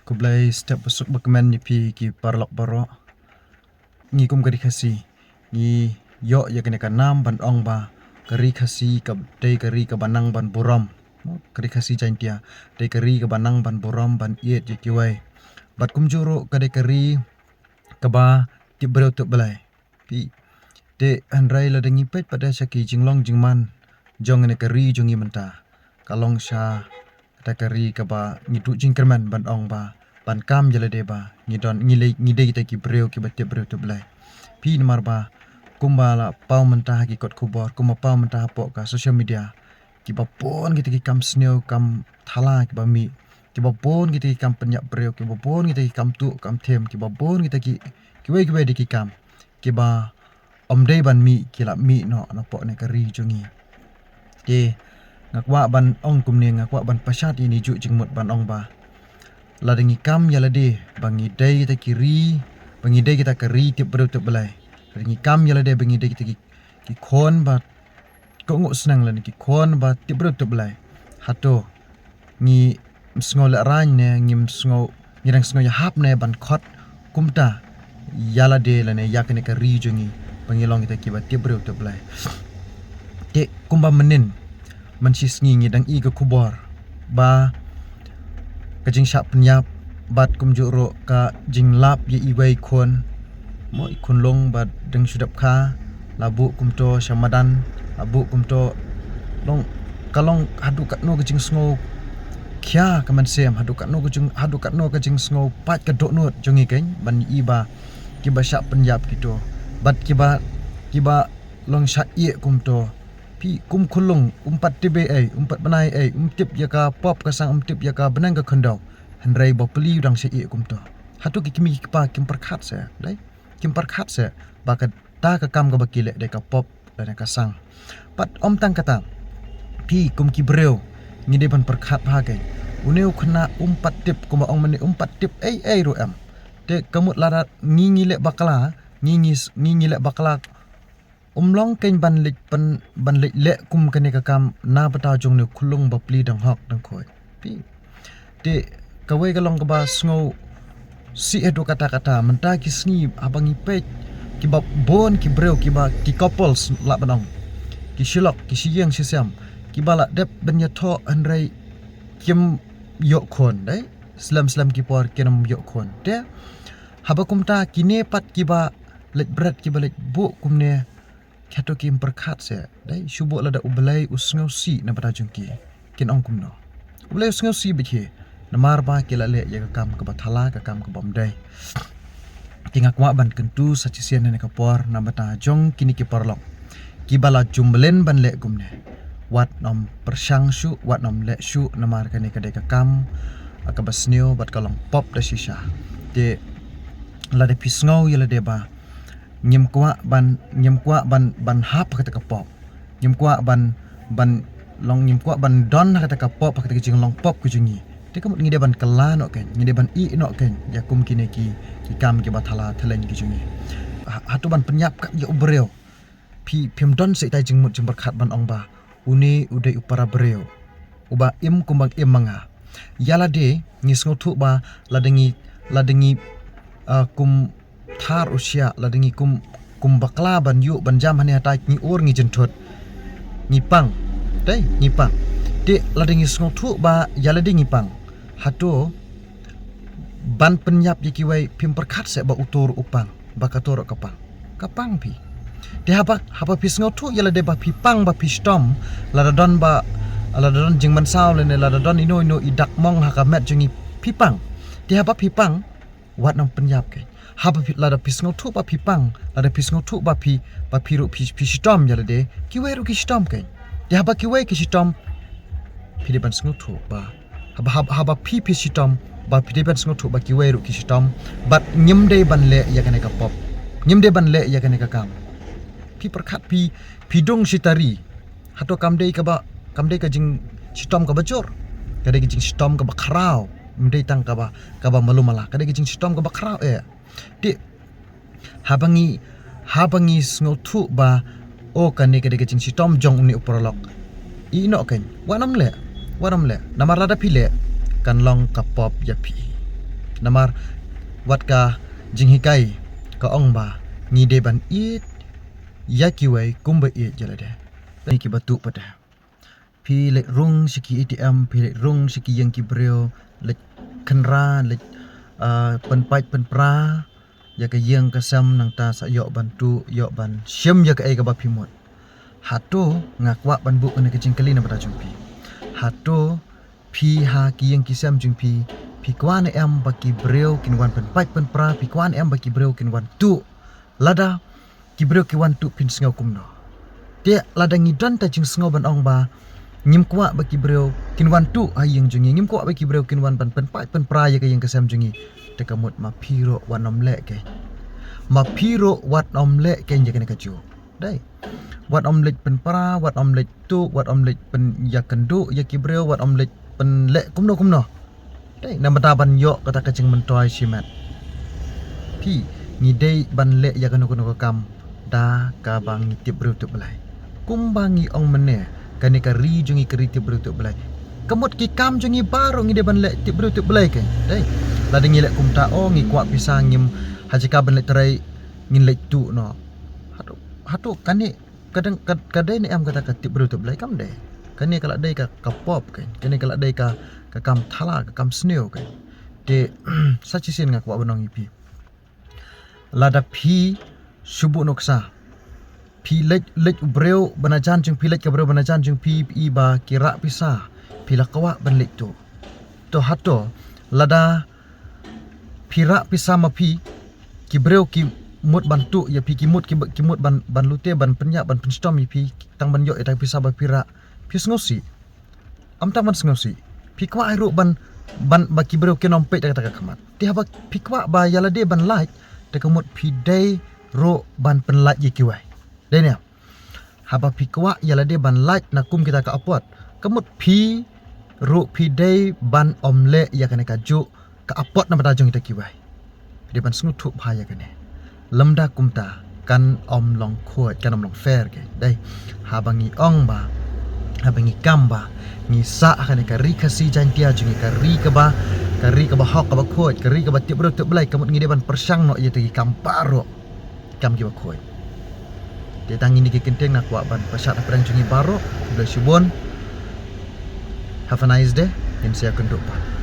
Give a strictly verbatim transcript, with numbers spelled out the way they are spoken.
Khublei step ba suk ba kmen ïa phi ki paralok baroh. Ngi kum ka ri Khasi ngi ïoh ïa kane ka nam ban ong ba ka ri Khasi ka dei ka ri kaba nang ban burom. Ka ri Khasi Jaintia dei ka ri kaba nang ban burom ban ïeit ïa kiwei. Bad kumjuh ruh ka dei ka ri kaba tip briew tip Blei. Phi, te hynrei lada ngi peit pat sha ki jinglong jingman jong kane ka ri jong ngi mynta, ka long sha kata ka ri kaba ngi duh jingkyrmen ban ong ba ban kam ïa lade ba ngi don, ngi lei, ngi dei kita ki briew kiba tip briew tip Blei. Phi, namar ba kumba la paw mynta ha ki kot khubor, kumba paw mynta hapoh ka social media, kiba bun kita ki kam sniew kam thala kiba mih, kiba bun kita ki kam pynïap briew, kiba bun kita ki kam tuh kam them, kiba bun kita ki kiwei kiwei de ki kam kiba ym dei ban mih ki la mih noh napoh kane ka ri jong ngi. Te nga kwah ban ong kumne, nga kwah ban pashat ïa kane ka jingmut ban ong ba lada ngi kam ïa lade ba ngi dei kita ki ri, ba ngi dei kita ka ri tip briew tip Blei, lada ngi kam ïa lade ba ngi dei kita ki, ki khun ba kohnguh sneng lane ki khun ba tip briew tip Blei, hato ngim sngew lehraiñ ne ngim sngew, ngi dang sngew ïahap ne ban khot kumta ïa lade lane ïa kane ka ri jong ngi ba ngi long kita kiba tip briew tip Blei? Te kumba mynnin, mynshisngi ngi dang ïohi ka khubor ba ka jingshah pynïap bad kumjuh ruh ka jinglap ïa iwei i khun, mo, i khunlung ba dang shu dep kha, la buh kumto sha madan, la buh kumto, long, ka long haduh katno ka jingsngew khia ka mynsiem, haduh katno ka jing, haduh katno ka jingsngew pait ka dohnud jong ngi keiñ ban ïohi ba kiba shah pynïap kito bad kiba, kiba long shah ïeh kumto. Phi, kum khunlung um pat tip ei ei, um pat bna ei ei, um tip ïa ka pop ka sang, um tip ïa ka bneng ka khyndew, hynrei ba pli u dang shah ïeh kumto. Hato ki kmie ki kpa kim pyrkhat seh, dei? Kim pyrkhat seh ba kata ka kam kaba ki leh dei ka pop lane ka sang? Bad ym tang kata, phi, kum ki briew ngi dei ban pyrkhat bha keiñ. Une u khynnah um pat tip, kumba ong mynne, um pat tip ei ei ruh em. Te ka mut lada ngi, ngi leh bakla, ngi, ngi, ngi, ngi leh bakla, um long keiñ ban leit pyn, ban leit leh kum kane ka kam na bynta jong une u khunlung ba pli dang hok dang khuid. Phi, te kawei ka long kaba sngewsih haduh katta katta, mynta ki sngi haba ngi peit kiba bun ki briew, kiba ki couples lah ban ong, ki shi lok, ki shi ïing shi sem, kiba la dep ban ïathoh hynrei kim ïoh khun, dei? Slem slem ki por kim ïoh khun. Te haba kumta, kine pat kiba leit bret, kiba leit buh kumne, hato kim pyrkhat seh, dei? Shu buh lada U Blei u sngewsih na bynta jong ki, kin ong kumno? U Blei u sngewsih beit hi, namar ba ki la leh ïa ka kam kaba thala, ka kam kaba ym dei. Te nga kwah ban kyntu sa shisien ha kane ka por na bynta jong kine ki paralok kiba la ju mlien ban leh kumne. Wat nym pyrshang shuh, wat nym leh shuh, namar kane ka dei ka kam, ah, kaba sniew bad ka long pop da shisha. Te lada phi sngew ïa lade ba ngim kwah ban, ngim kwah ban, ban hap ha kata ka pop, ngim kwah ban, ban long, ngim kwah ban don ha kata ka pop, ha kata ka jinglong pop ka jong ngi, te ka mut ngi dei ban kylla noh keiñ, ngi dei ban ïeh noh keiñ ïa kum kine ki, ki kam kiba thala thleng ki jong ngi. Ha, hato ban pynïap kat ïa u briew? Phi, phim don seh itai jingmut jingpyrkhat ban ong ba une u dei u para briew uba im kumba im ma nga. Ïa lade ngi sngewthuh ba lada ngi, lada ngi, ah, kum thar u shiah, lada ngi kum, kum bakla ban ïuh ban jam hane hatai, ngi ur, ngi jynthut, ngi pang. Dei, ngi pang. Te lada ngi sngewthuh ba ïa lade ngi pang, hato ban pynïap ïa kiwei, phim pyrkhat seh ba uto ruh u pang, ba kato ruh ka pang? Ka pang, phi. Te haba, haba phi sngewthuh ïa lade ba phi pang, ba phi shitom, lada don ba, lada don jingmynsaw lane lada don ino ino i dak mong ha ka met jong ngi, phi pang. Te haba phi pang, wat nym pynïap keiñ. Haba phi, lada phi sngewthuh ba phi pang, lada phi sngewthuh ba phi, ba phi ruh phi, phi shitom ïa lade, kiwei ruh ki shitom keiñ. Te haba kiwei ki shitom, phi dei ban sngewthuh ba haba, haba, haba phi, phi shitom, ba phi dei ban sngewthuh ba kiwei ruh ki shitom, bad ngim dei ban leh ïa kane ka pop, ngim dei ban leh ïa kane ka kam. Phi pyrkhat, phi, phi dung shi tari, hato kam dei kaba, kam dei ka jingshitom kaba jur? Ka dei ka jingshitom kaba khraw, ym dei tang kaba, kaba malu mala, ka dei ka jingshitom kaba khraw, eh. Te haba ngi, haba ngi sngewthuh ba, o, kane ka dei ka jingshitom jong une u paralok, ïeh noh keiñ, wat nym leh, wat nym leh. Namar lada phi leh, kan long ka pop ïa phi. Namar wat ka jinghikai ka ong ba ngi dei ban ïeit ïa kiwei kumba ïeit ïa lade. Ngi kiba tuh pat. Phi leit rung sha ki A T M, phi leit rung sha ki ïing ki briew, leit khynra, leit, ah, pynpait pynpra ïa ka ïing ka sem, nangta sa ïoh ban tuh, ïoh ban shim ïa kaei kaba phi mut. Hato nga kwah ban buh kane ka jingkylli na bynta jong phi. Hato phi ha ki ïing ki sem jong phi, phi kwah ne em ba ki briew kin wan pynpait pynpra, phi kwah ne em ba ki briew kin wan tuh? Lada ki briew ki wan tuh phin sngew kumno? Te lada ngi don ta jingsngew ban ong ba ngim kwah ba ki briew kin wan tuh ha ïing jong ngi, ngim kwah ba ki briew kin wan ban pynpait pynpra ïa ka ïing ka sem jong ngi, te ka mut ma phi ruh wat nym leh kein. Ma phi ruh wat nym leh kein ïa kane kajuh. Dei. Wat nym leit pynpra, wat nym leit tuh, wat nym leit pynïakynduh ïa ki briew, wat nym leit pynleh kumno kumno. Dei, na bynta ban ïoh kata ka jingmyntoi shimet. Phi, ngi dei ban leh ïa kano kano ka kam da kaba ngi tip briew tip Blei. Kumba ngi ong mynne, kane ka ri jong ngi ka ri tip briew tip Blei. Ka mut ki kam jong ngi baroh ngi dei ban leh tip briew tip Blei kein. Dei. Lada ngi leh kumta, o ngi kwah pisa, ngim, ha jaka ban leit trei ngin leit tuh noh. Hato, hato kane ka dang, ka, ka dei ne em kata ka tip briew tip Blei? Kam dei. Kane ka la dei ka, ka pop kein. Kane ka la dei ka, ka kam thala, ka kam sniew kein. Te sa shisien nga kwah ban ong ïa phi. Lada phi shu buh nuksa, phi leit, leit u briew ba na jan jong phi, leit ka briew ba na jan jong phi, phi i ba ki rah pisa, phi la kwah ban leit tuh. To hato lada phi rah pisa ma phi, ki briew ki mut ban tuh ïa phi, ki mut, ki, ki mut ban, ban lute, ban pynïap, ban pynshitom ïa phi tang ban ïoh ïa kata ka pisa ba phi rah, phi sngewsih? Ym tang ban sngewsih, phi kwah ruh ban, ban ba ki briew kin ym peit da kata ka khmat. Te haba phi kwah ba ïa lade ban lait, te ka mut phi dei ruh ban pynlait ïa kiwei. Dei ne? Haba phi kwah ïa lade ban lait na kum kita ka apot, ka mut phi ruh phi dei ban ym leh ïa kane kajuh ka apot na bynta jong kita kiwei. Phi dei ban sngewthuh bha ïa kane. Lymda kumta kan ym long khuid, kan ym long fair kein. Dei, haba ngi ong ba, haba ngi kam ba ngi sah ha kane ka ri Khasi Jaintia jong ngi, ka ri kaba, ka ri kaba hok kaba khuid, ka ri kaba tip briew tip Blei, ka mut ngi dei ban pyrshang noh ïa kita ki kam baroh, kam kiba khuid. Te tang kine ki kyntien nga kwah ban pynshad ha pdeng jong ngi baroh. Khublei shibun. Have a nice day. Ngin sa ïakynduh pat.